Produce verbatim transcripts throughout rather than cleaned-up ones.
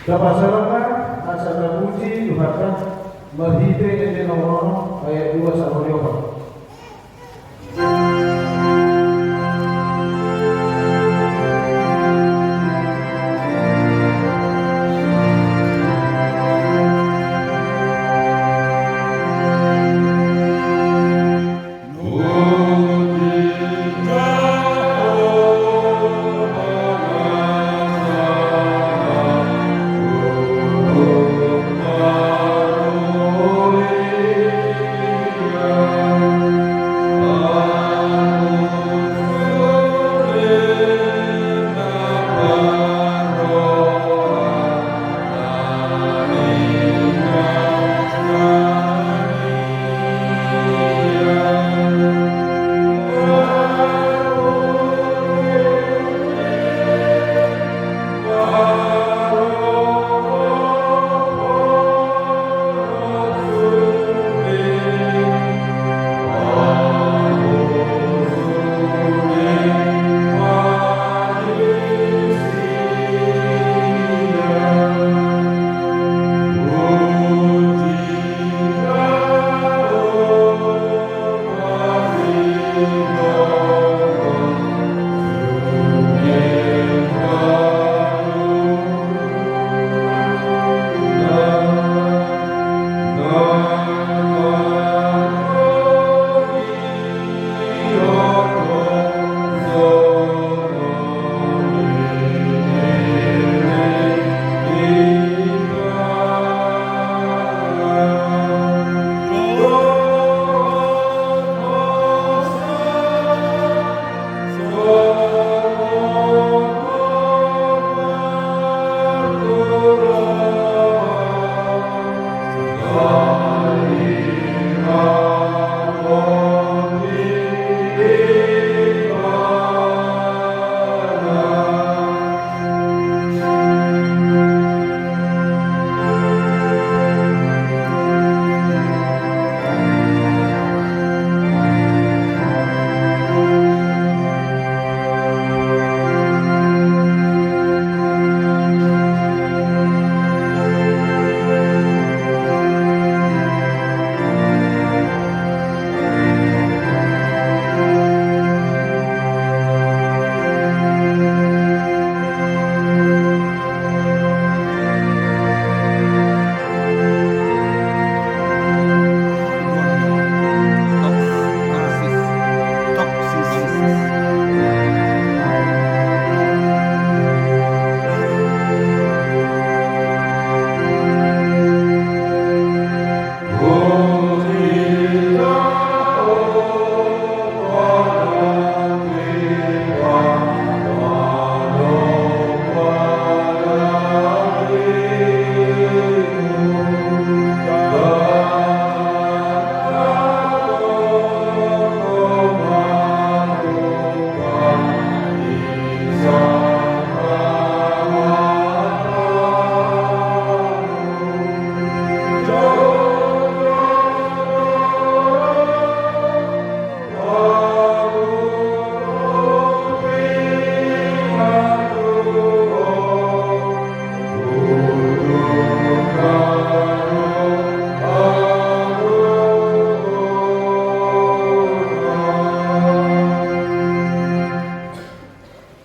Tapasahat ma asa tapuji Tuhanta marhite ende nomor onom ayat dua sahat tu opat.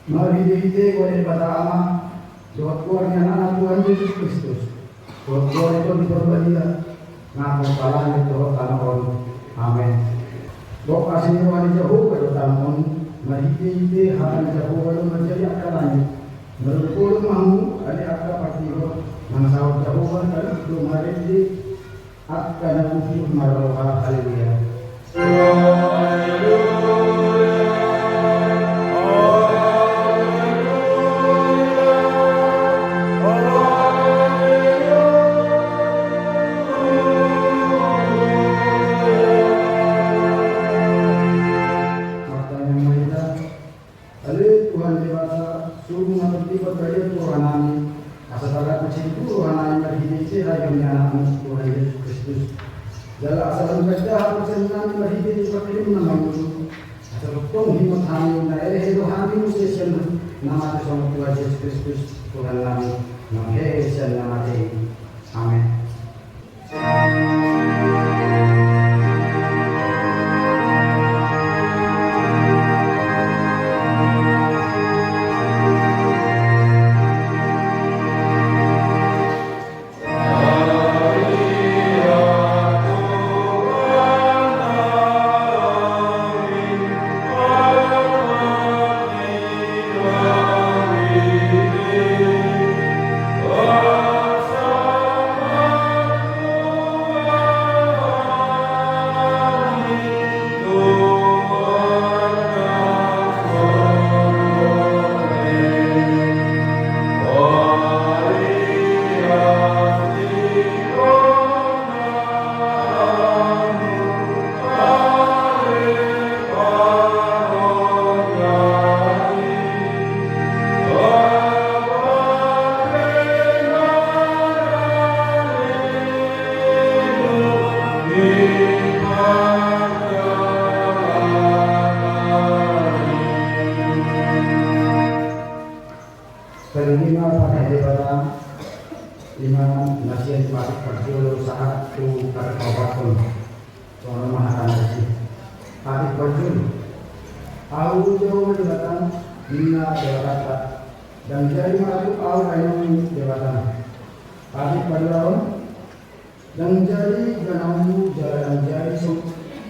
Marhitehite goar ni Debata Ama, dohot goar ni Anakna Tuhan Jesus Kristus, dohot goar ni Tondi Parbadia, na hombar langit dohot tano on. Amen. Gok asi ni roha ni Jahowa do tano on, marhitehite hata ni Jahowa do manjadi angka langit. Marolopolop ma hamu ale angka partigor, nang saut Jahowa, taringot do marende angka na bujur marroha. Haleluya. Martangiang ma hita. Ale Tuhan Debata, suru ma tondipat balian tu rohanami, asa targap ma sian tu rohanami marhitehite hahirim ni Anakmu Tuhan Jesus Kristus. Jala asa lam gajaha haporseaonnami marhitehite pangkirim na mangolu, asa Tong ingot hami, na hehe do hami muse sian na mate, songon Tuhan Jesus Kristus Tuhan nami, na hehe sian na mate i. Amen. Tarima pake Debata, ima na sian patik parjolo sahat tu patik paopathon. Songon on ma hata na disi. Patik parjolo. Ahu do Debata, ninna Debatanta. Ndang jadi maratuk ahu baenon ni Debata. Patik paduahon. Ndang jadi danaonmu jala ndang jadi so-,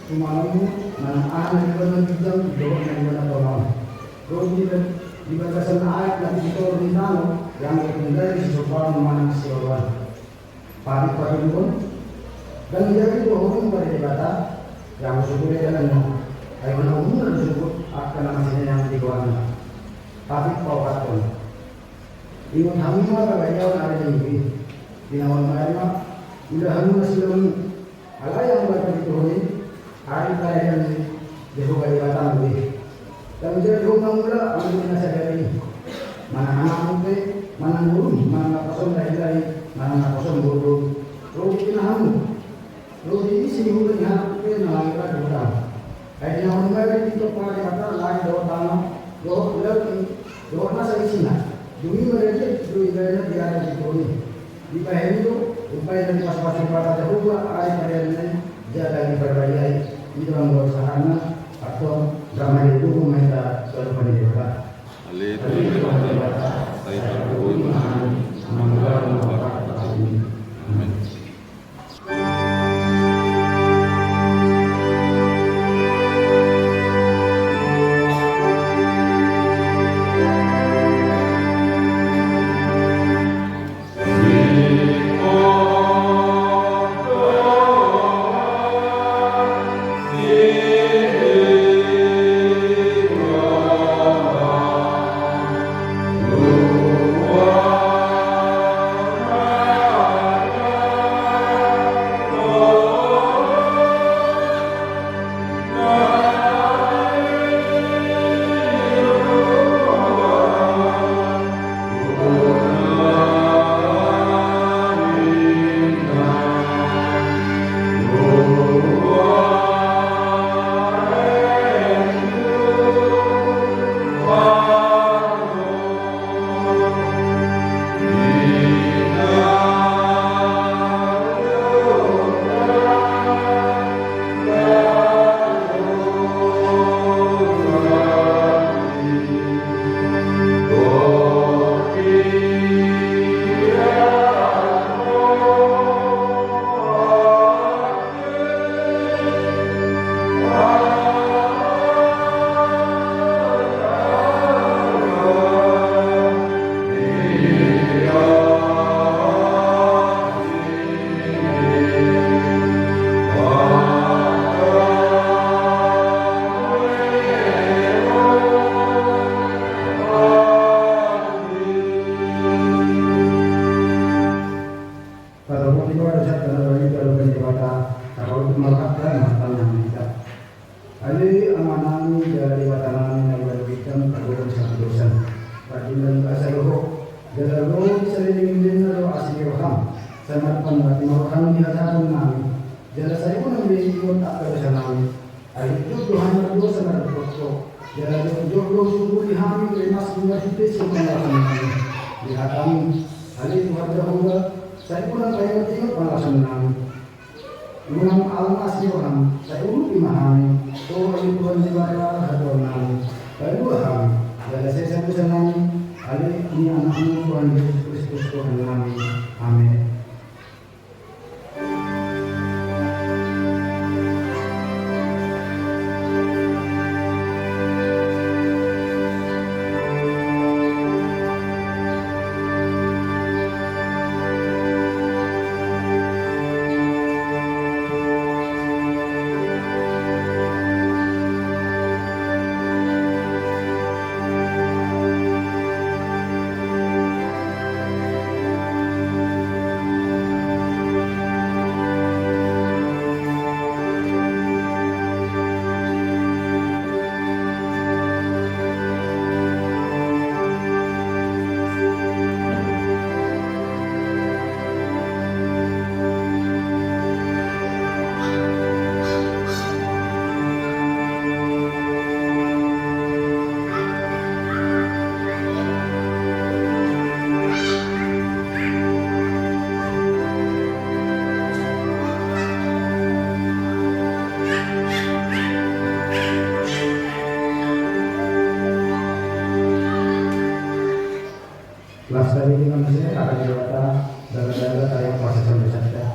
sumanonmu manang aha na di bona ginjang dohot na di bona tona on. Dohot di ba-, di bagasan aek na di sitoru ni tano, ianggo tung jadi sisombahon manang sioloan. Patik patoluhon. Ndang jadi dohononmu pake Debata, ianggo so boi dalanmu. Ai hona umuna do sogot angka na masinean di goarna. Patik paopathon. Ingot hamu ma parbadiaon ari Minggu i. Di na on ma i ma, ulahanmu na silaonmu. Alai anggo na pintohon i, ari paradian ni Jahowa Debatam do i. Ndang jadi ho mangula anggo di na sadari i. Manang anakmu pe, manang borum, manang naposom lae-lae, manang naposom boru. Ro di tinahanmu. Ro di isi ni huta ni halak pe na lae-lae di hutang. Ai di na on ma i pintor pake Debata langit dohot tano, dohot laut i, dohot nasa isina. Dung i ma dia do ibana di ari pintohon i. Dibahen i do, umbahen na dipasupasu Debata Jahowa ari paradianna i, jala diparbadiai. I do anggo sahatna, antong, ndang hadihuthon ma hita tu adopan ni Debata. Ale Tuhan Debata, sai tarlumobi ma hami mangulahon hata-hataMi. Amen. Tadok ma di bagasan tano bagi dalan ni Debata, tapauluk ma rohanta, martangiang ma hita. Ale Amanami, jala Debatanami na di banua ginjang, pargogom sian hadosaon. Pardongan basa do Ho, jala ro di saleleng lelengna do asi ni roham, sai marpangallang ma roham di hajahaton nami, jala sai unang be iingot angka dosa nami. Ai hundul do hami mardosa mandok Ho, Jala jotjot do sumuli hami, lemas ma hita sian pangaluasan nami. Di hataMi, ale Tuhan Jahowa, sai unang paingotingot pangaluasan nami. Unang almas ni rohaM, sai urupi ma hami. O ale Tuhan Debata, hatuaon nami, palua hami. Jala sesa dosa nami, ale ni AnakMu Tuhan Jesus Kristus Tuhan nami. Amen. Las tadi dengan saya akan berkata, dalam-dalam saya kuasa sampai saja.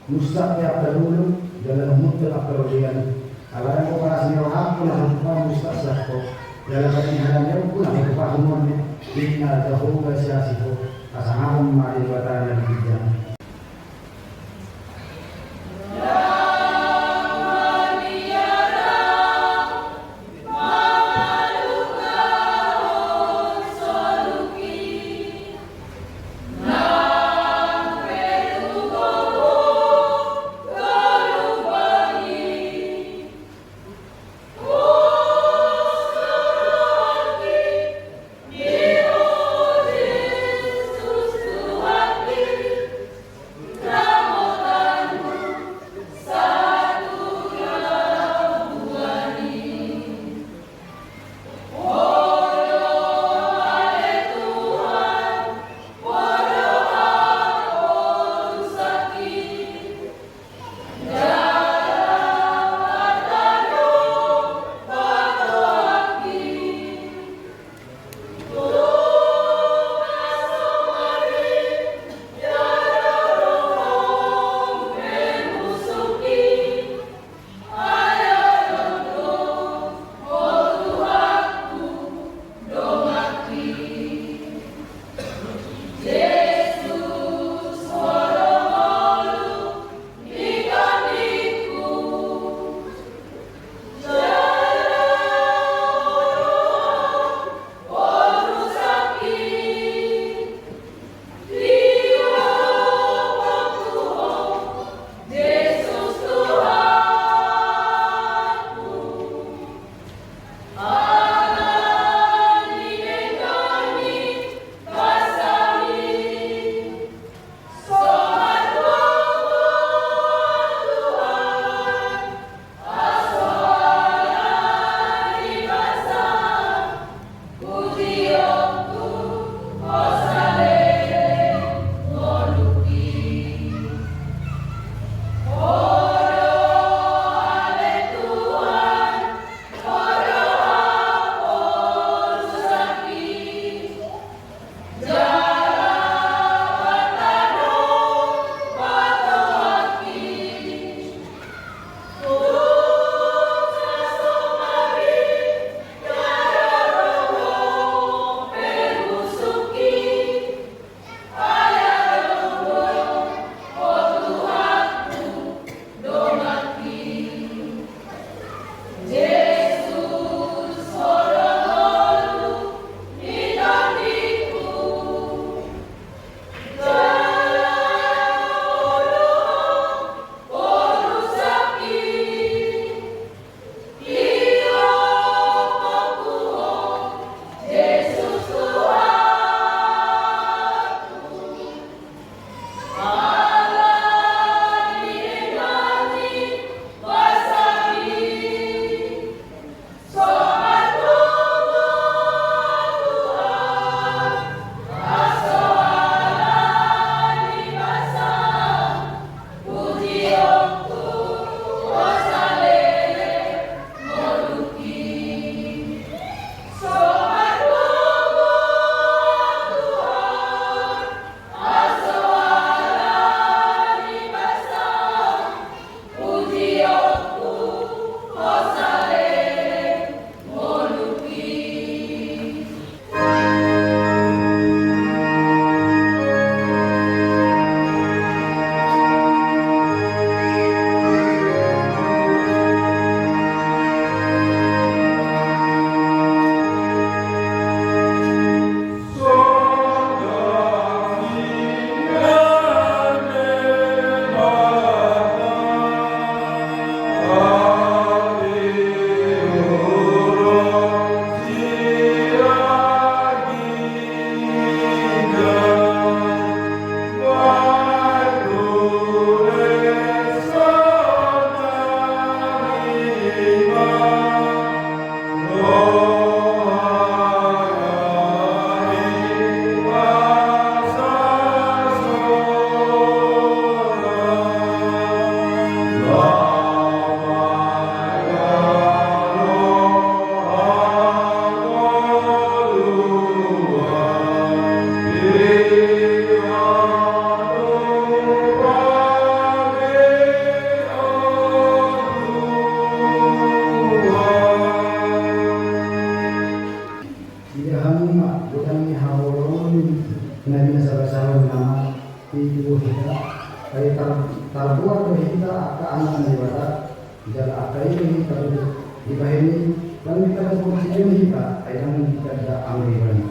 Musa pe angka dulu, jala humut pe angka robean. Alai anggo paras ni rohangku na hutupa musa sian ho, jala paniharan ni rohangku na hutupa humut ni, inna Jahowa siasi ho, hasangapon ma Debata na di ginjang. Ndang ditanda portibi hita, ai ndang ditanda anggo ibana.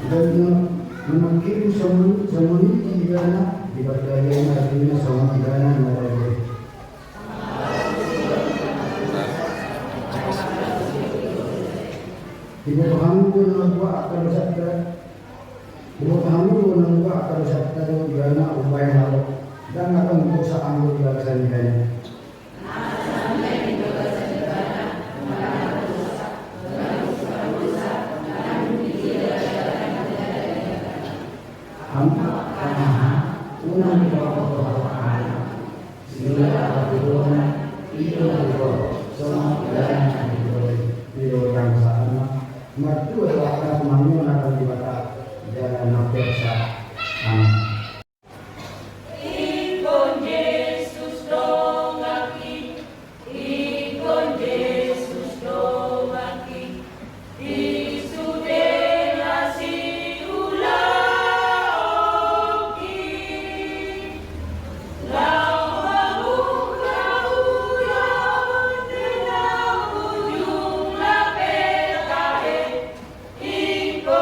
Dan na mangkirim songon i, songon i di ibana, diparkarejohon hatiha songon ibana na daging. Diboto hamu do na ungkap angka dosanta, diboto hamu do na ungkap angka dosanta do ibana umbahen na ro, ndang na tong dosa anggo di bagasan ibana. Hamu angka amaha, unang dipaboto hamu. Sila patuduhon i do na didok songon ibana na didok i, didok i anggo sahat ma. Martua dohot na tumangihon hata ni Debata jala na persa. Amen. Ingkon Jesus donganki, ingkon Jesus donganki, di sude na siulaonki. Laho mamungka ulaon di na ujung na petahe, ingkon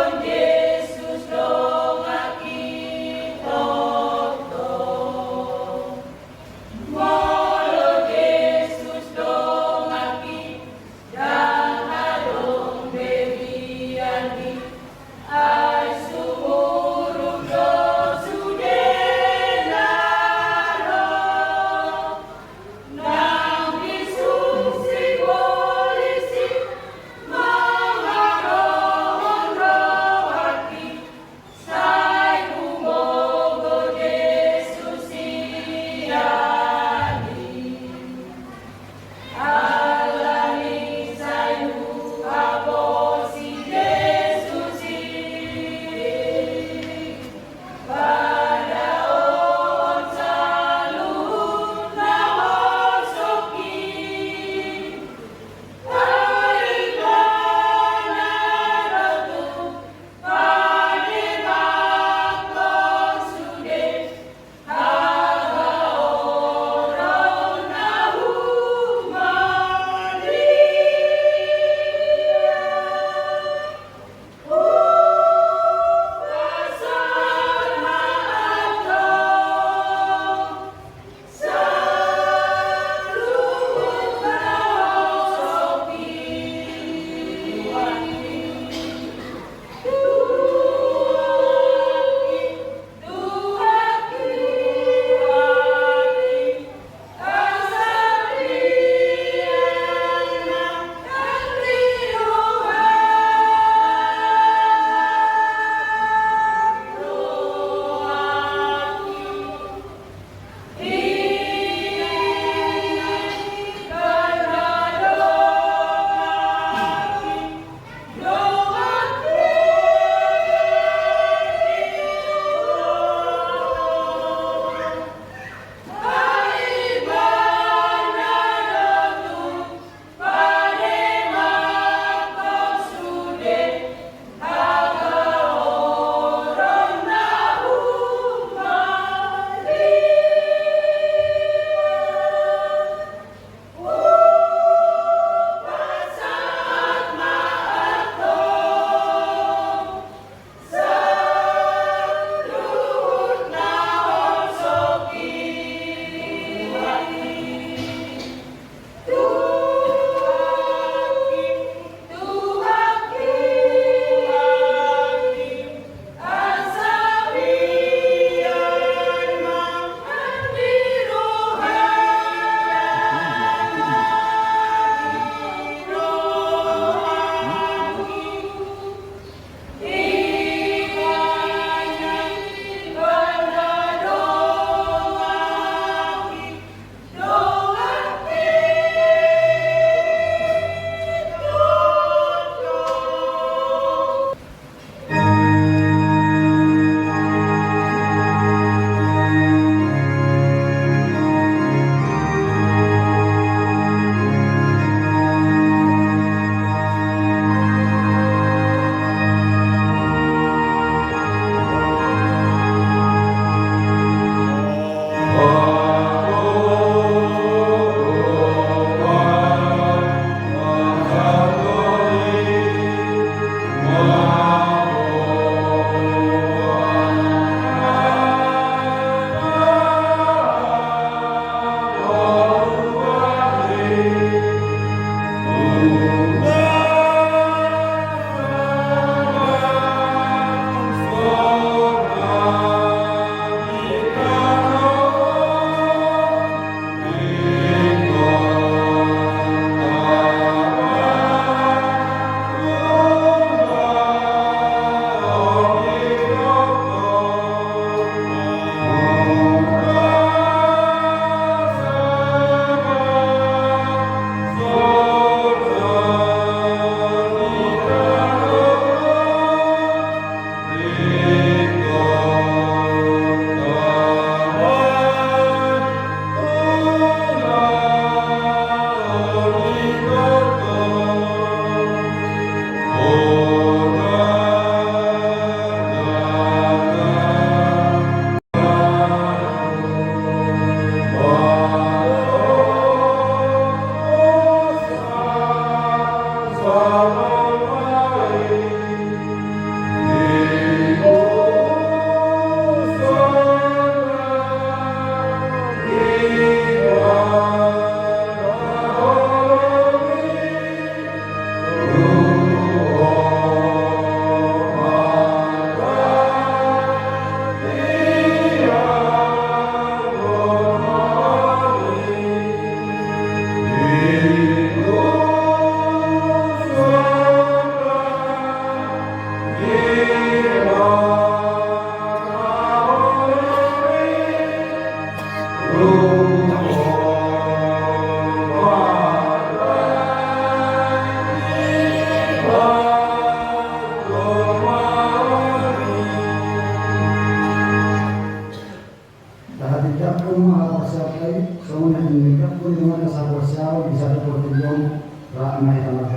Amen.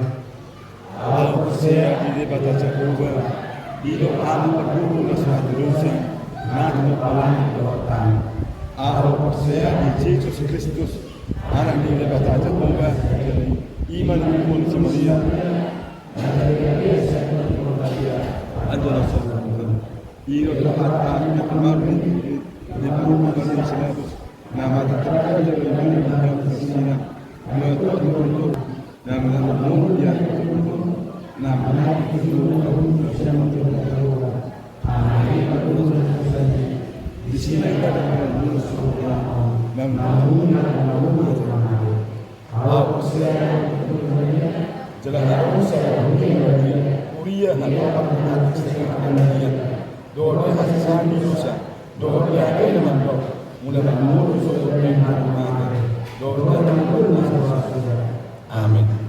Ahu porsea di Debata Jahowa, i do Ama parboru na so hata dosa, na tumompa langit dohot tano. Ahu porsea di Jesus Kristus, Anak ni Debata Jahowa, i ma na nilehon si Maria, anjaha na so, i do Tuhanta, na pamargin, na pamargin, na mata terang, na mata terang, Amen.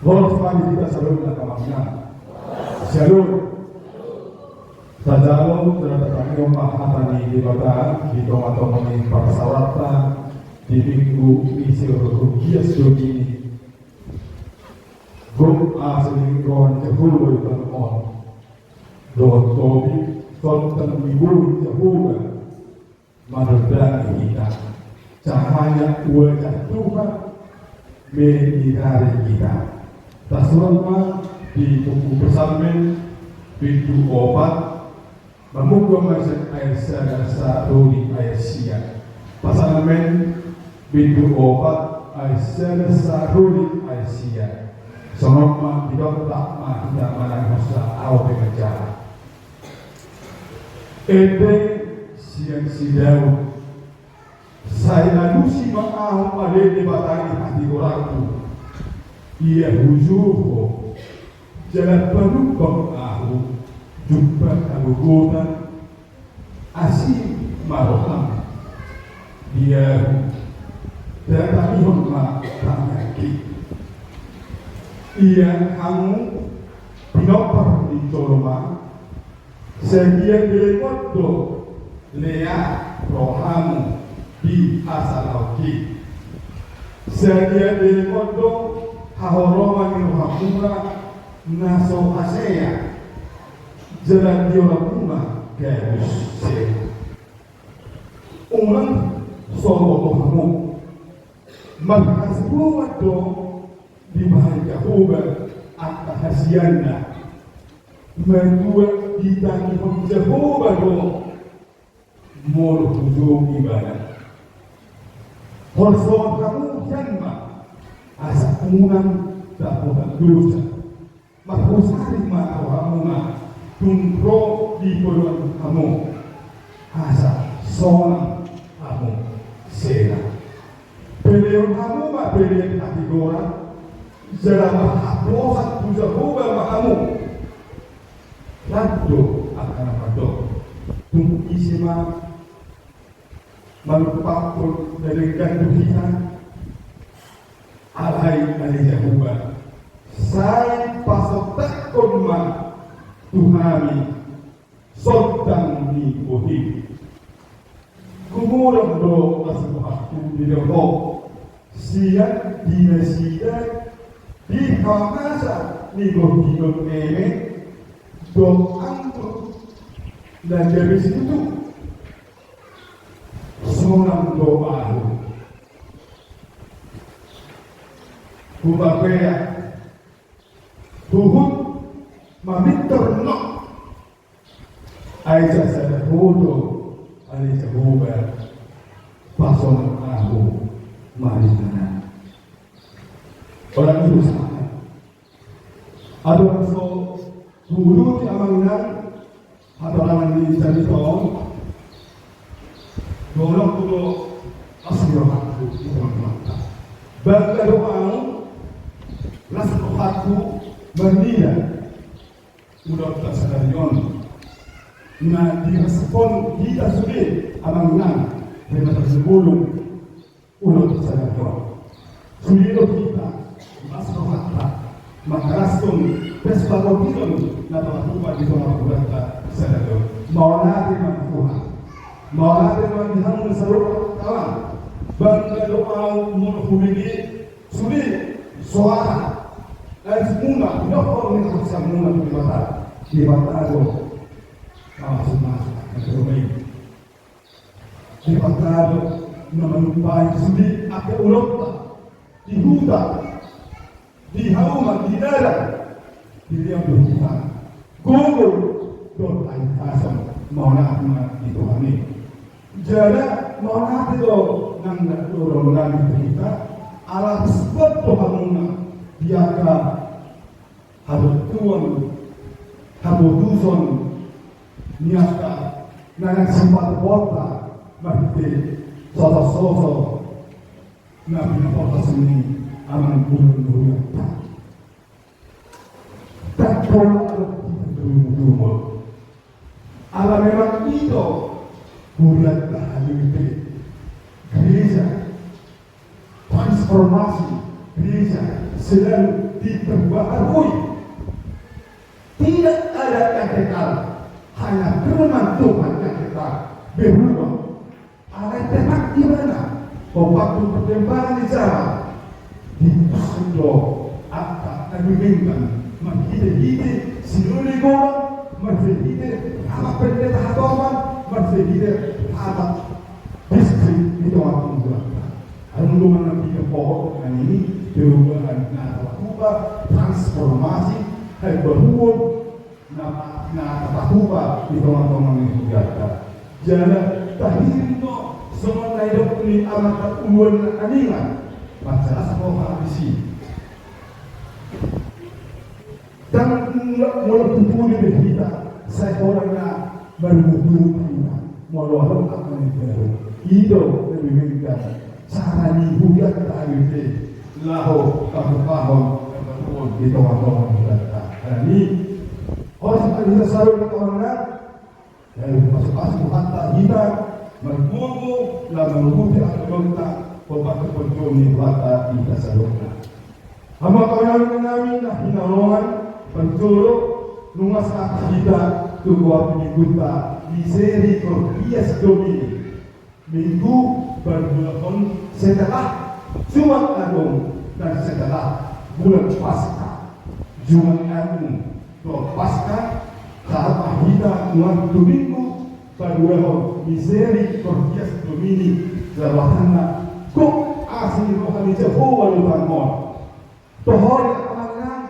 Horas ma di hita saluhutna, amang inang. Shalom. Tajalo, jala tatangihon ma hata ni Debata di tongatonga ni parsaoranta di Minggu ni Sitorus Rugias do i. Gok asa ni roha ni Jahowa di tano on. Dohot topi, songon na boi Jahowa manondangi hita. Cahaya wajah Tuhan menyinari kita. Tasurat ma di buku Psalmen bindu opat, mamungka ma sian ayat sada sahat tu ayat sia. Psalmen bindu opat ayat sada sahat tu ayat sia. Songon on ma, didok ma hita manang hosa au pe manjaha. Ende sian si Daud. Sai alusi ma ahu ale Debata di hatigoranku. Ia hujou Ho, jala palumbang ahu jumpa hagogotan. Asi ma roham di ahu, tatangihon ma tangiangki. Ia hamu pinompar ni jolma, sadia berengon do lea rohamu di hasalaonki. Sadia berengon do haholongan ni rohamuna na so hasea, jala diolanmuna gabus Selah. Unang sogo do hamu. Marhasuhuton do dibahen Jahowa angka hasianna. Matua ditangihon Jahowa do molo hujou Ibana. Holsoan hamu hian ma asa unang taboto dosa. Marhusari ma rohamuna tung ro di podoan hamu, asa sonang hamu Selah. Pelehon hamu ma pelean hatigoran, jala marhaposan tu Jahowa ma hamu. Lan do angka na mandok, tung ise ma manumpakkon na denggan tu hita? Alai ale Jahowa, sai pasontakkon ma tu hami sondang ni bohim. Gumodang do asi rohangku di Ho, sian di nasida di hamamasa ni gondinon eme dohot anggur na gabe situtu. Sonang do ahu. Hupapea huhut mamintor nok. Ai sasada Ho do ale Jahowa pasonang ahu maringanan. Orang itu sama. Adong so huuduti amang inang hatorangan ni carita on. Dolok tu do asi rohangku di tongah-tongahta. Bangga do ahu, las rohangku marnida ulaonta sadari on na direspon hita sude amang inang, hena terjebulung. Ulaonta sadari on. Sude do hita, las rohanta, mangkalashon pesta gondinon na tartupa di tonga hudanta sadari on. Mauliate ma di Tuhan. Mauliate ma di hamu na saluhut kawan. Bangga do ahu molo hubege sude soara arismuna, dohot ni harusamuna tu Debata. Debata do mamasu-masu angka na so baen. Debata do na manumpahi sude angka ulaonta di huta, di hauma, di dalan, di riam dohot di hita. Gogo dohot hahipason, mauliate ma di Tuhan i. Jala mauliate do nang na dohononnami tu hita, ala sipata do hamuna di angka habotuon, habotuson ni angka na naeng sipatupaonta marhite sosososo na pinaportas ni amang guru ni hurianta. Tangkol adong di rumah-rumah. Ala memang i do hurianta halumpang. Gereja transformasi, gereja selalu diperbaharui. Tidak ada yang kekal, hanya firman Tuhan yang kekal, berubah. Alai tetap di mana? Pembantu perkembangan di jalan. Di situ angka kami minta marhite-hite sinoli gora, marhite-hite hata pendeta hatoman, marhite-hite hata distrik di tonga-tonga. Alai untuk menanti ke pohon ini perubahan na terubah, transformasi, hai berubah, na, na tapatupa di tonga-tonga ni hurianta. Jala tahirim do songon na nidok ni amanta uluan na aningan. Mansai las roha disi. Ndang molo, molo tutuli be hita sai holan na marumur-umur hita. Molo adong angka na baru, i do na memungkinkan. Sara ni hurianta hayu pe laho pahupahon, pahupahon di tonga-tonga ni hurianta. Alani, horas ma di hita saluhutna. Jadi pasu-pasu Tuhanta hita margogo laho mangurupi angka dosa, pembantu-pembantu ni Tuhanta di hita saluhutna. Hamu angka inang nami na hinaholongan, parjolo nunga sahat hita tu goar ni minggunta Misericordias Domini. Minggu paduahon setelah Jumat Agung dan setelah bulan Paskah. Jumat Agung dohot Paskah, sahat ma hita nuaeng tu Minggu paduahon Misericordias Domini, lapatanna gok asi ni roha ni Jahowa lutan on. Toho do, amang inang,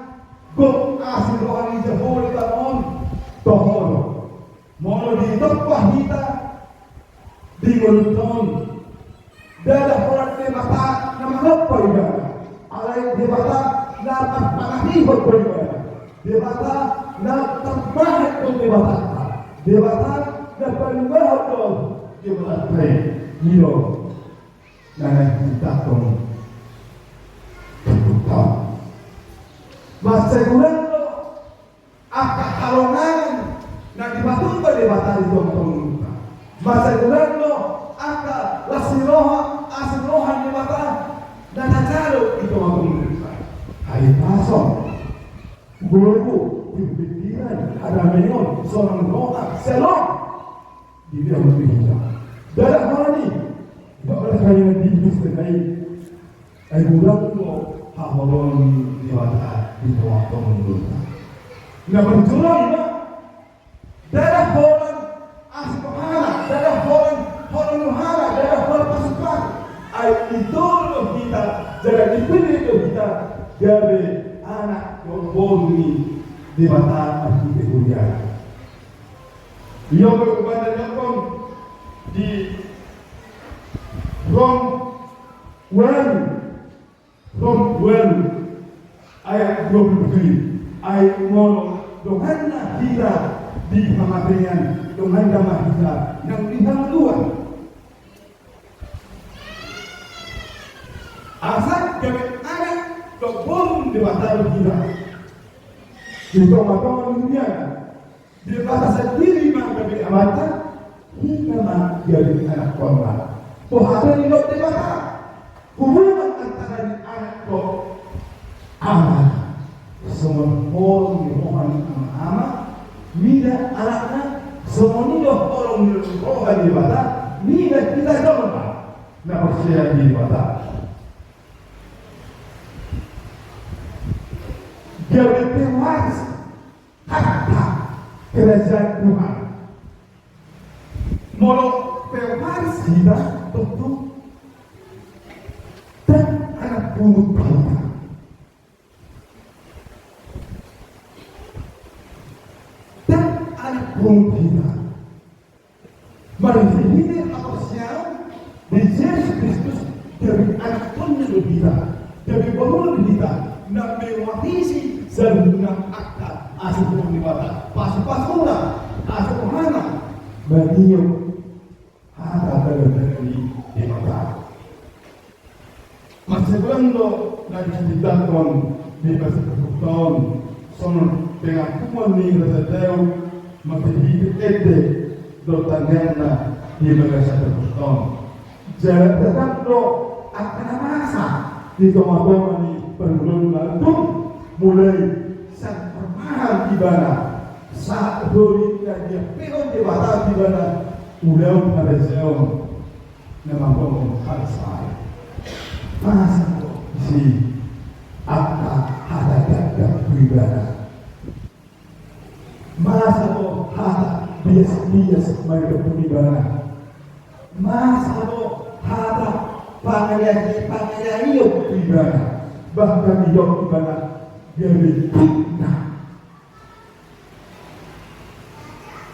gok asi ni roha ni Jahowa lutan on. Toho do. Molo ditompa hita di ngolunta on, ndada holan Debata na manompa ibana, alai Debata na marpangarihon do ibana, Debata na tarbahen do Debatanta, Debata na paluahon do Debatanta i. I do na naeng hutangkon. Mansai godang do angka halongangan na dipatumba Debata di tonga-tonga ngolunta. Mansai godang do angka las ni roha, asi ni roha ni Debata na tajalo di tonga-tonga ngolunta. Hahipason, gogo, pikiran, hadameon, sonang roha, shalom. Di dia mesti hita. Ndada holan i. Ndada holan i di Kristen i. Ai godang do haholongan ni Debata di tonga-tonga ngolunta. Na parjolo i ma, ndada holan asi ni rohana, ndada holan, holan ni rohana, ndada holan pasu-pasu. Ai ditoru do hita, jala dipillit do hita gabe anak dohot boru ni Debata marhite huriana. Ia pe umbahen na didok di Rom ualu, Rom ualu ayat dua puluh tujuh. Ai molo donganna hita di hamatean, donganna ma hita nang di hangoluan. Asa gabe anak dohot boru ni Debata do hita. Di tonga-tonga ni dunia, Debata sandiri ma gabe Amanta, hita ma gabe anakkonna. Boha do nidok Debata? Hubungan antara ni anak dohot ama. Songon holong ni roha ni ama-ama mida anakna, songon i do holong ni roha ni Debata mida hita jolma na porsea di Debata. Gabe pewaris harta kerajaan Tuhan. Molo pewaris hita, tontu ndang anak pungut hita. Ndang anak pungut hita. Marhite haporseaon di Jesus Kristus, gabe anakkonna do hita, gabe boruna do hita, na mewarisi saluhutna angka asi ni roha ni Debata, pasu-pasuna, asi ni rohana, mangido hata na didok ni Debata. Mansai godang do na dititahon di bagasan parpusat on, songon pengakuan ni Raja Daud, marhite ende dohot tangiangna di bagasan parpusat on. Jala godang do angka na masa di tonga-tonga ni parngoluonna, tung Mulai sian parmahan ibana sahat ro di na diampehon Debata tu ibana, ulaon harajaon na manggohi harsai. Masa do disi angka hata dakdanak tu ibana? Masa do hata bias-bias mangidophon ibana? Masa do hata panganiayaan, panganiayaan tu ibana? Bahkan didok ibana gabe fitnah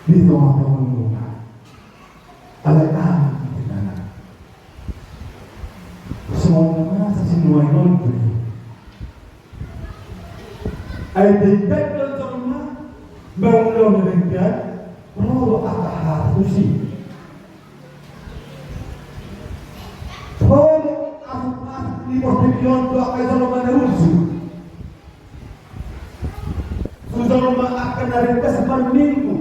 di tonga-tonga muna. Alai aha ibana? Songon na masa sinuan on do i. Ai denggan do jolma mangulahon na denggan, ro do angka hata tusi. Ro do asup-asup ni portibi on tu angka jolma na uju. Tu jolma angka na ringgas marminggu.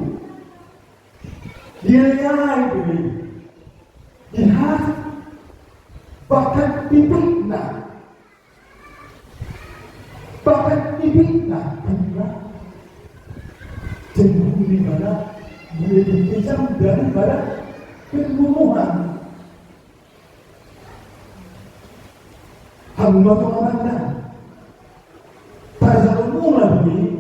Dianiaya, dihasut, bahkan difitnah. Bahkan difitnah. Jadi ibana lebih kejam daripada pembunuhan. Hamu ma tutu amang inang, parjolo muna do i,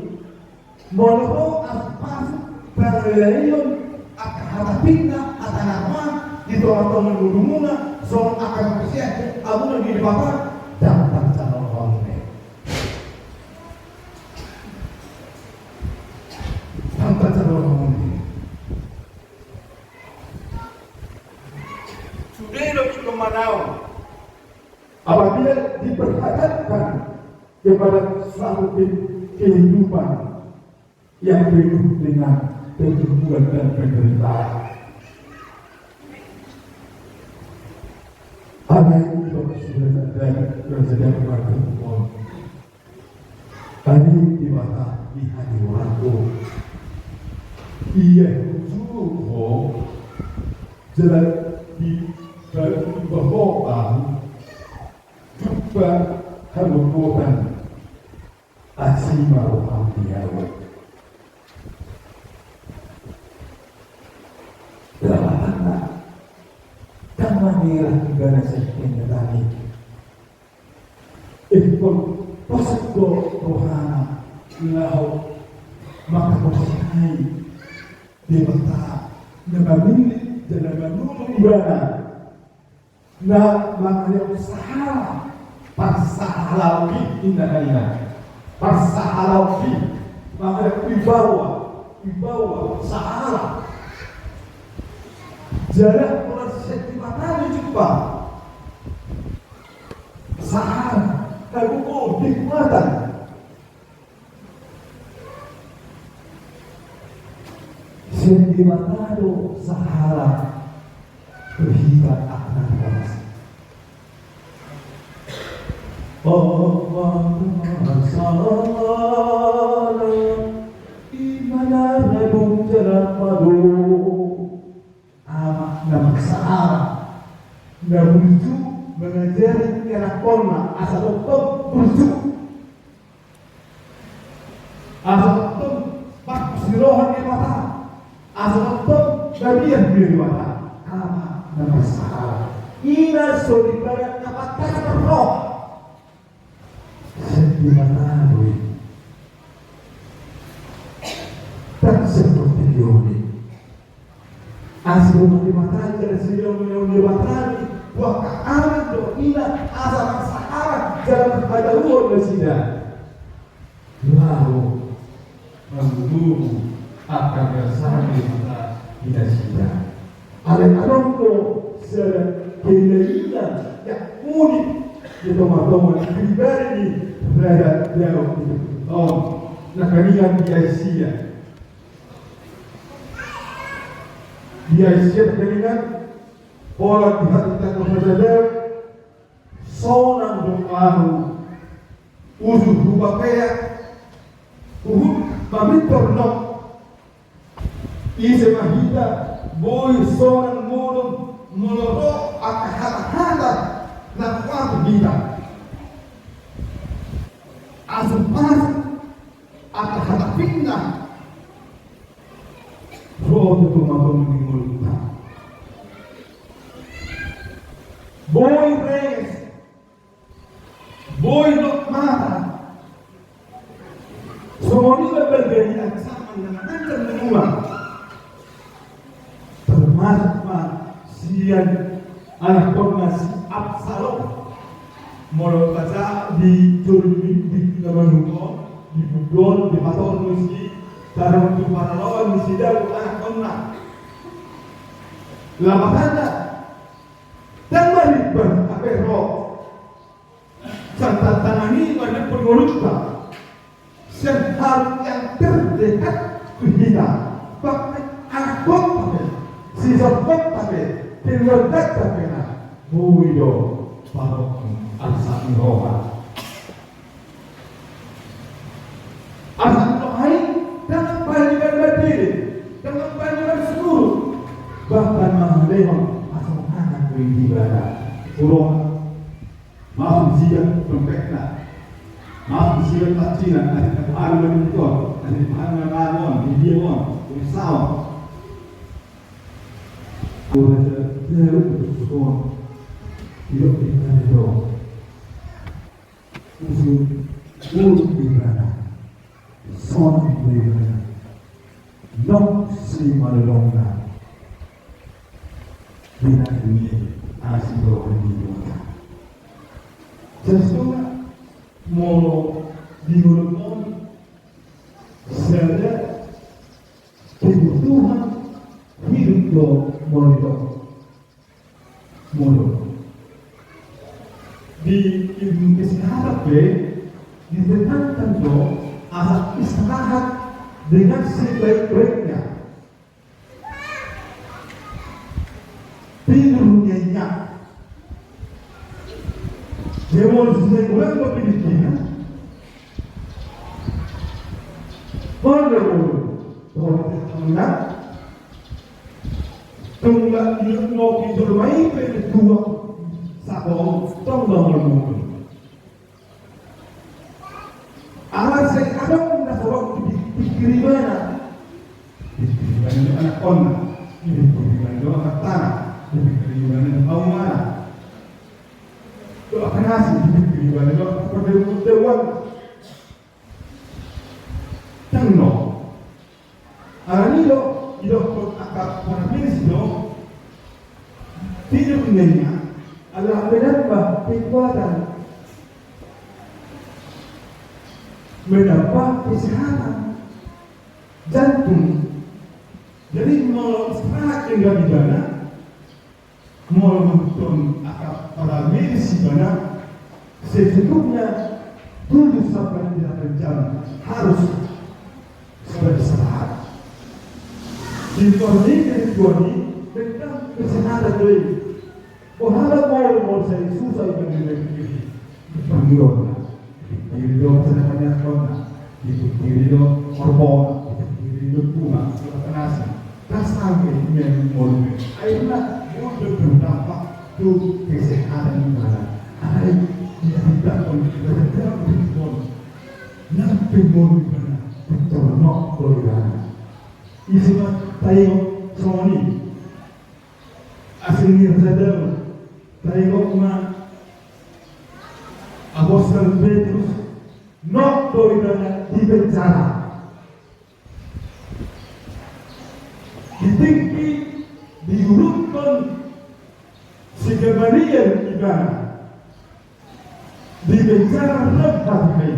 molo ro asup-asup panganiayaan, angka hata fitnah, hata na roa di tonga-tonga ngolumuna, songon angka na marsiajar hamuna di Debata, ndang parjolo hamu be. Ndang parjolo hamu be. Sude do ingkon manaon. Apabila diperhadapkan kepada suatu ke-, kehidupan yang penuh dengan pergumulan dan penderitaan. Alai i do sude na terjadi pada Adam. Alai Debata di hadirin on, ia hujur ho jala di baru bahwa jumpa halupotan asi ma roham di ahu. Lapatanna, ndang manera ibana sehingga tadi. Ingkon posan do rohana laho mangkaporseai Debata na mamillit jala manulung ibana. Na mangalehon sahara, parsaharaan, inna na ninna. Parsaharaan, mangalehon wibawa, wibawa, sahara. Jala molo sian Debata do jumpa sahara, na gogo, nikmatan. Sian Debata do sahara tu hita angka na horas. Allahumma salli ala imana rabu jalapalu. Ama na marsahara, na burju mangajari ianakhonna asa tongtong burju. Asa tongtong marpos ni roha ni Debata, asa tongtong mabiar di Debata. Ama na marsahara, ina so dibarat na pantas marroha. Sian Debata do i. Ndang sian portibi on i. Asi roha ni Debata i, jala sian roha ni Debata i, tu angka anak dohot ina, asa marsahara jala marhatahuon nasida. Laho mangulungi angka gabe sahara ni Debata di nasida. Alai adong do sada keinginan yang unik di tonga-tonga pribadi ni raja Daud di tonga on. Nangkiningan di Asia. Di Asia nangkiningan, pola di hata tangga sajajar, sonang do ahu, uju hupapeak, huhut mamintor nong. Ise ma hita, boi sonang modom molo ro angka hata-hata na kuat hita. Asa pas angka hata fitnah ro tu tongatonga ni ngolunta. Boi reges, boi dok mata. Songon i ma balga ni ancaman na manangkan na ruang. Termasuk ma sian anakkonna si Absalom. Molo tabaca di jolo minggu na manungkun, di buku on, di patorus i, tadok tu paraloan ni si Daud anakkonna. Lapatanna, dan marimbang hape ro. Sian tantangan i marlimpur ngolunta. Sian hal yang terdekat tu hita. Bahkan anakkonta pe, sisorkonta pe, keluarganta pe na boi do patok arsak ni roha. Arsak ni roha i ndang paima na mandele, ndang paima na surut. Bahkan mangalehon hasonangan do i di ibana. Uroha. Maaf di sian dompetna. Maaf di sian pancina, na di tapahan ma di on, na di tapahan ma di on, di dia on, di saon. Kau raja jauh untuk berbohong. Tidak dikali dong. Usul buruk di mana? Sonang di mana? Nong si malolongna. Bina ini asi bawa di mana? Sesungguhnya molo di mulut on sada kebutuhan hidup do molo di on. Molo di ilmu kesehatan pe ditekankan do asa istirahat dengan sebaik-baiknya. Tidur nyenyak. Dia mau sesuai kurang tapi dikira. Kalau dia mau, kalau dia tengah, tunggu di rumah itu dua, satu, tunggu dulu. Ala sai adong na so dipikiri ibana. Dipikiri ibana do anakkonna, dipikiri ibana do angkatana, dipikiri ibana do haumana. Do angka na asing, dipikiri ibana do angka pardenggan-denggan. Tangno. Alani do, didokkon angka para medis do, tidur nyenyak adalah menambah kekuatan, menambah kesehatan jantung. Jadi molo istirahat nda ibana, molo nonton angka para medis ibana, secukupnya tujuh sampai delapan jam harus sudah istirahat. Di luar ini, kecuali tentang kesehatan doi. Boha do molo, molo sai susah ibana doi. Panggilan. Dipikiri do masa depan anakkonna, dipikiri do hormon, dipikiri do bunga, do penasi. Kasar do i memang molo i. Akhirna molo do berdampak tu kesehatan ibana. Alai dia tidak pun, dia tidak pun. Nyampe molo ibana, betul nok do ibana. Isi ma taingot songon i. Asing ni raja Daud, taingot ma apostel Petrus, nok do ibana di penjara. Di tingki diuruthon si Gamaliel ibana. Di penjara rap hatiha i.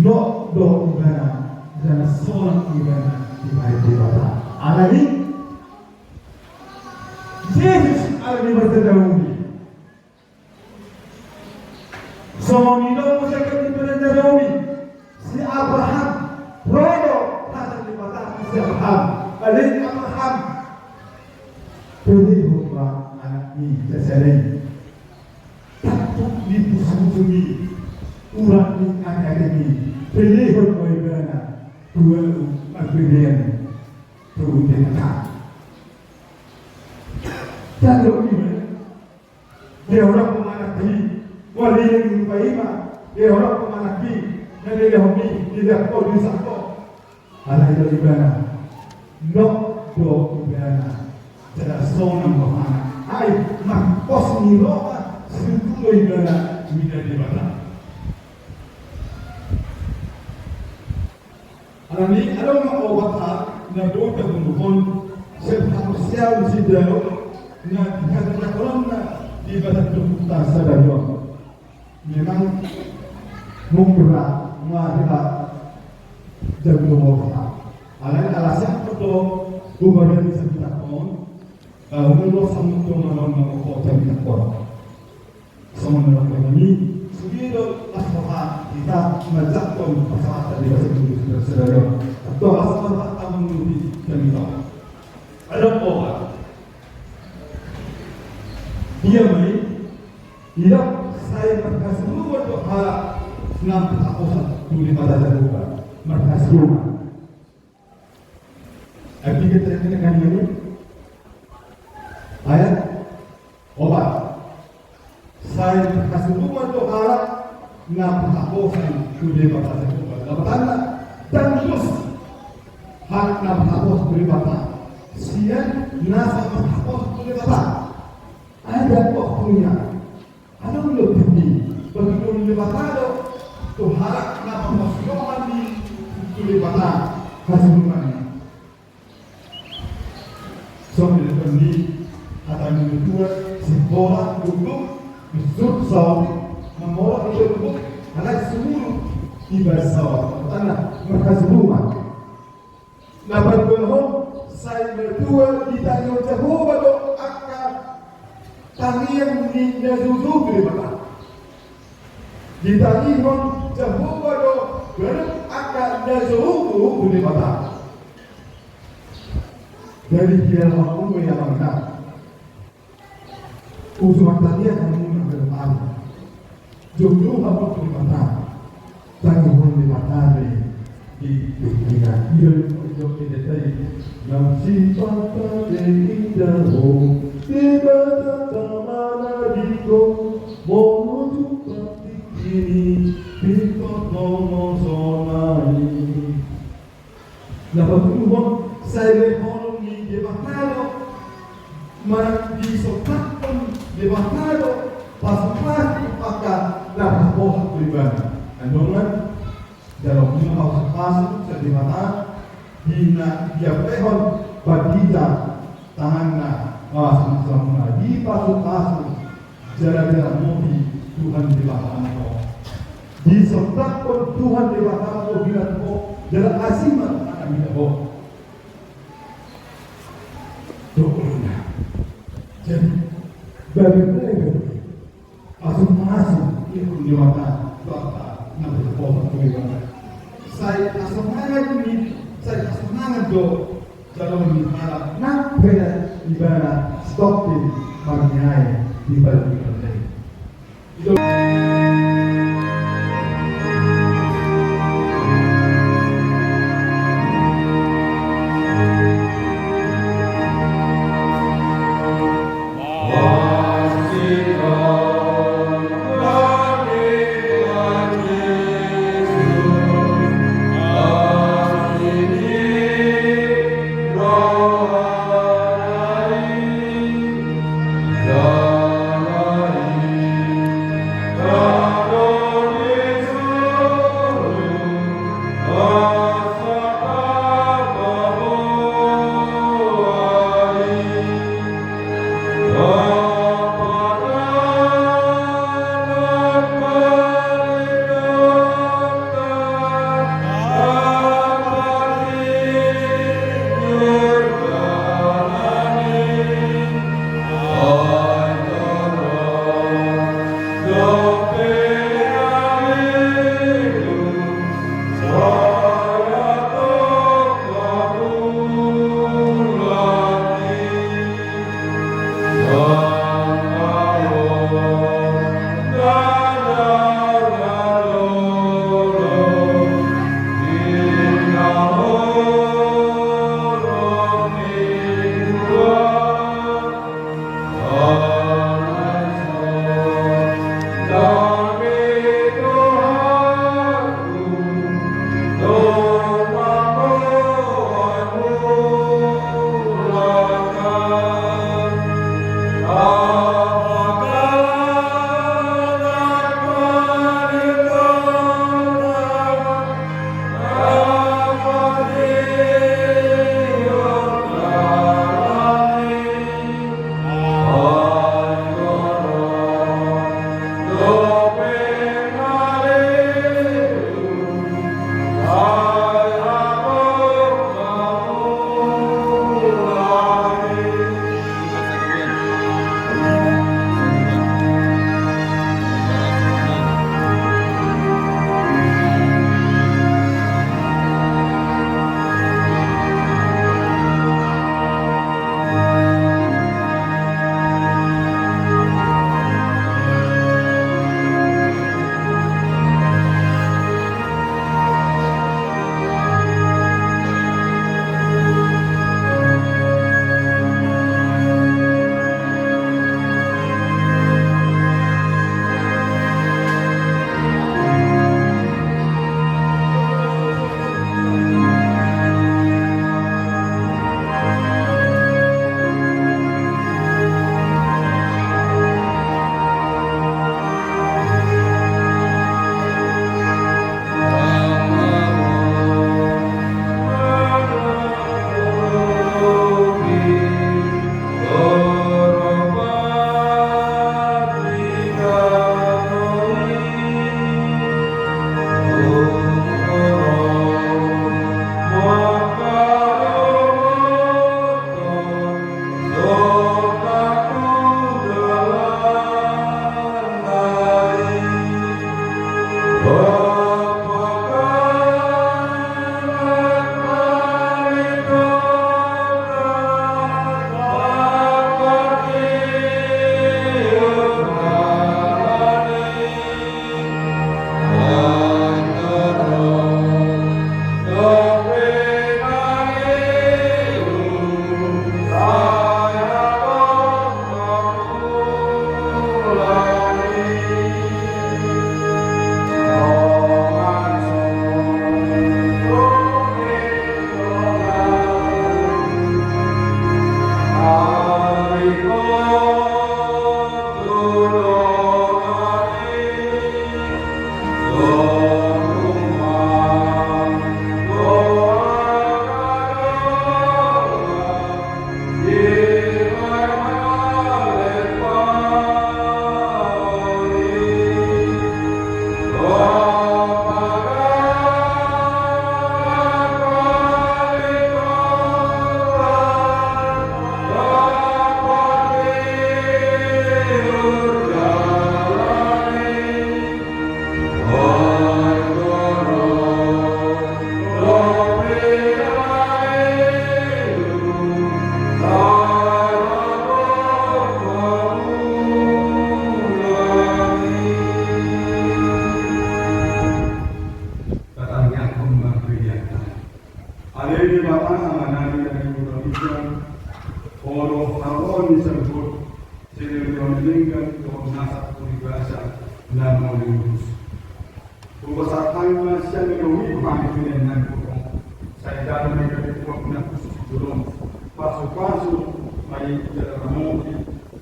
Nok do ibana, jala sonang ibana dibahen Debata. Alani Jesus ala ni martanda uli. Songon i do muse di martanda uli. Si Abraham, ro do hata ni Debata si Abraham. Alai Abraham, pelehon ma anakmi sasada i. Tampuk ni pusuk-pusuk i, urat ni ate-ate i, pelehon ma ibana tu ahu marbebean tu Debata. Tanda ibana. Dia orang penganak i, wali yang lupa ima. Dia orang pemanahi, na dia hobi, dia kau di sako. Alai do ibana, nok do ibana, jala sonang rohana. Ai, marpos ni roha, situtu do ibana, mida Debata. Alani, adong ma opat hal, na boi tabonohon, sian haporseaon sidalo, na dihadirahononna, di bagasan turpukta sadari on. Memang mungkin lah, mari lah, jam dua belas. Alai alasan kedo, bubaran di sekitar on, kalau menurut sama tu malam mau kau jam kita on. Sama dengan ini, sudah asal kita menjatuhkan masalah tadi bahasa Indonesia saudara. Atau asal kita menurut jam kita. Ada apa? Dia main, ia sai marhasuhuton do halak na marhaposan tu Debata Jahowa, marhasuhuton. Arti kata-kata kan ini ayat opat. Sai marhasuhuton do halak na marhaposan tu Debata Jahowa. Lapatanna, dang dos halak na marhaposan tu Debata sian na so marhaposan tu Debata. Ada waktunya. Adong do tingki, bagi dong Debata do, tu halak na marhasuhuton di tu Debata, hasuhuton i. Songon i do ni hata ni natuatua, sibola, guguk, bisur, saut, mamora, itu guguk, halak sumuru, iba saut, tanda, marhasuhuton. Na paduahon, sai matua ditangihon Jahowa do angka tangiang ni na joujou tu Debata. Ditangihon Jahowa do ganup angka na joujou tu Debata. Jadi dia mampu yang mana? Usu martangiang hamu na berparu. Joujou hamu tu Debata. Tangihon Debata do i di tingkina. Ia di pojok i do tadi. Nang sipata de indaho, Debata tamana dito, molo jumpang tingkini, pintor nono sonai. Na patoluhon, sai lehonon ni Debata do, ma disondangkon Debata do pasupasu angka na marhaposan tu ibana. Andorang jalo ni pasupasu sian Debata, di na diampehon pandita tanganna, ah, sama-sama dipasupasu, jala diramoti Tuhan Debata na ho. Disondangkon Tuhan Debata na ho, jala asi ma tanganna ho. Dohot na. Jadi, bagaimana itu? Asumasu, ia pun Debata, Bapa, na berkuasa tu Debata. Sai hasonangan ni, sai hasonangan do, jalo ni halak, nang pe na ibana, stop di, marniae, di balik di balik. Saluhut senior ni on denggan dohot nasa paribasa na mauliutus. Hupasahat hami ma sian ni roham tu na nangkok on. Sai dame ma i gabe uap na hushus di jolom. Pasupasu ma i jala ramoti.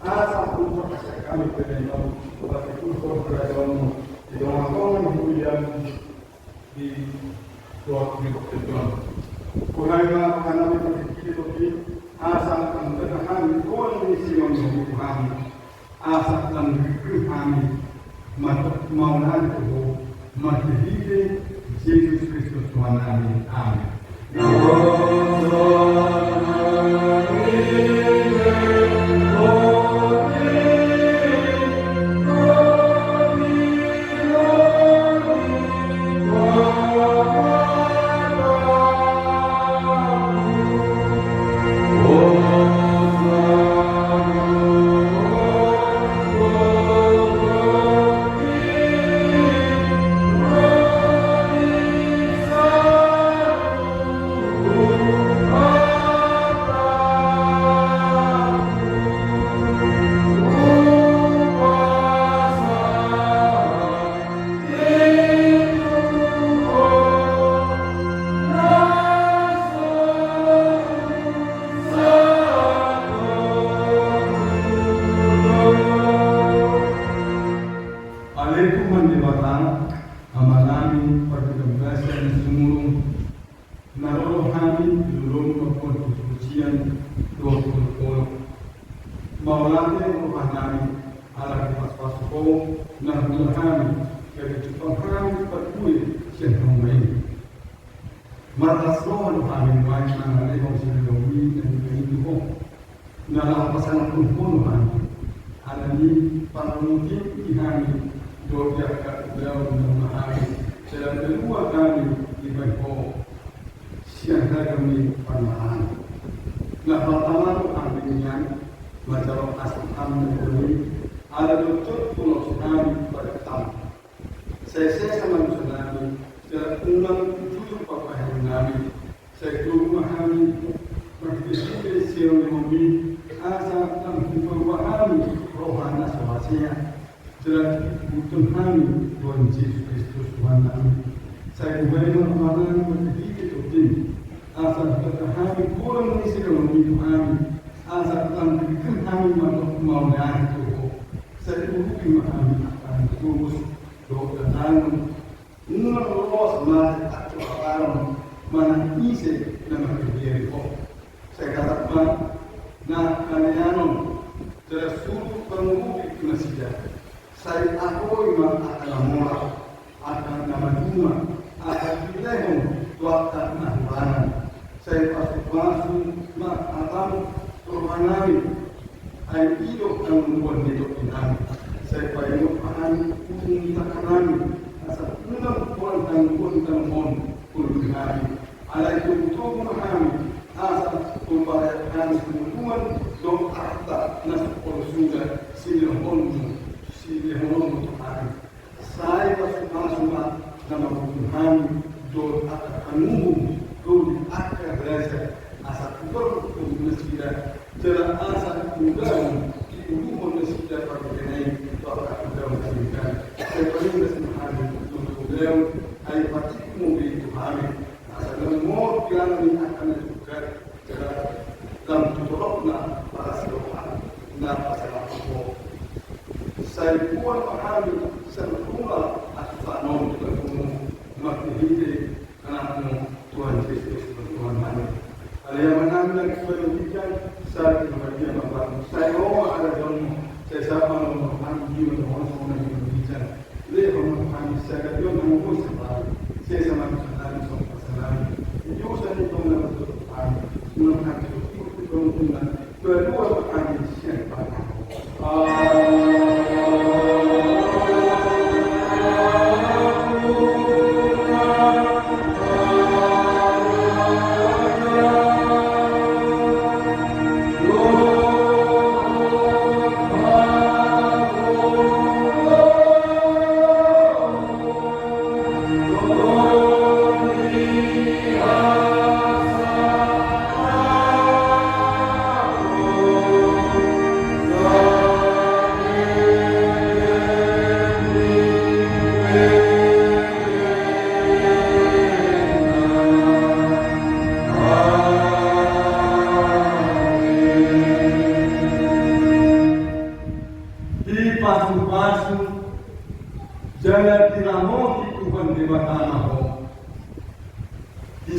Asa hupasahat hami pe na i ma i. Pasupasu harajaon di tongatonga ni huria di Tuhan di Tuhan. Huhai ma rohanami partingkian di asa angka hami, kolam ni silam di hami. Asa lam hami, mata maunan tu ho, marhite Jesus Kristus Tuhannami. Amin. Ale Tuhan Debata, Amanami, Parbadia Basa na Sumurung, na ro do hami di lolom na pola tu sucian dohot pola-pola. Mauliate rohanami, ala dipasupasu Ho na huhut hami, gabe jumpang hami parbue sian hamu ma i. Marlas roha do hami nuaeng mangalehon sian lelengmi na nibahen Ho. Na laho pasangaphon Ho do hami. Alani i parmudin di hami dohot di angka ulaon na hami, jala malua hami dibahen Ho sian ragam ni parmahan. Na partama do hami nian manjalo asa hami na boi, ala do jotjot ulos hami partambai. Sai sesa ma dosanami, jala unang jujur pambahenonnami. Sai togu ma hami marhitehite sian lelengmi, asa lam hupaboa hami roha na so hasea. Jala diihuthon hami Tuhan Jesus Kristus Tuhannami. Sai buhai ma rohanami marhitehite tondim, asa hujaha hami goran ni si lelengmi tu hami, asa lam hami mandok mauliate tu Ho. Sai urupi ma hami angka na togos dohot na dalan, unang loas mate acu aparon manang ise na marhitehite Ho. Sai hatahon ma na haleanon, jala suru pangurupi tu nasida. Sai akoi ma angka na mora, angka na maduma, angka dilehon tu angka na hurang. Sai pasupasu ma hataM tu rohanami, ai i do hangoluan ni tondinami. Sai paingot ma hami ujung ni tanganami, asa unang pola hangoluan ni tano on hulobi hami. Alai togutogu ma hami, asa huparade hami hangoluan dohot arta na so pola suda silehononMu, silehononMu tu hami. Sai pasupasu ma na manggohi hami dohot angka hamuhum, dohot angka raja, asa hupargogoi nasida, jala asa ulaon diuluhon nasida parbue i tu angka ulaon na denggan. Sai parindas ma hami tu ulaon, ai patikku ma be tu hami. Asa lam mor pilang ni angka na jugak, jala lam tu torop na paras roha na pasahat Ho. Sai buat ma hami sian rura hasusahan on tu lambungMu, marhitehite AnakMu Tuhan Jesus Kristus Tuhannami. Ale Amanami na di surga, sai dipatupa ma harajaonMu, sai sahat ma rohaM, di ma rohaM songon na di surga. Lehon ma tu hami sadari on hangoluan sahali. Sesa ma dosanami songon panesanami di dosa ni tongtong na mardosa tu hami. Unang hami sogot tu pangunjunan. Palua ma hami sian pangago. Amen.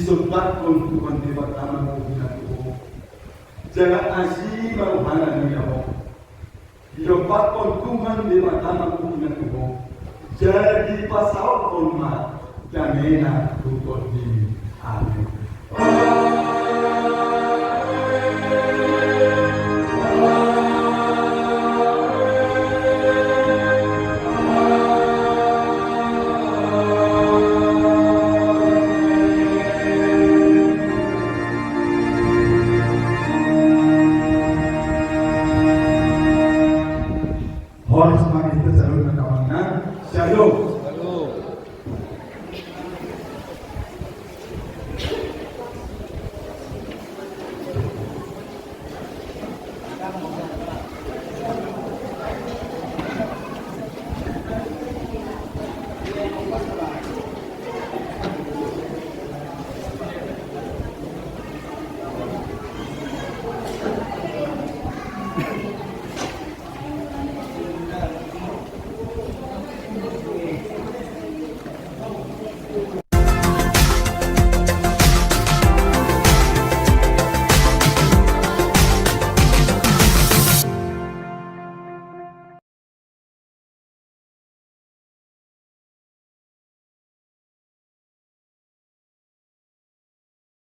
Disombahon Tuhan Debata ma bohina tu ho. Jala asi ma rohana ninna ho. Didompakhon Tuhan Debata ma bohina tu ho. Jala dipasaorhon ma damena tu tondimi. Amen.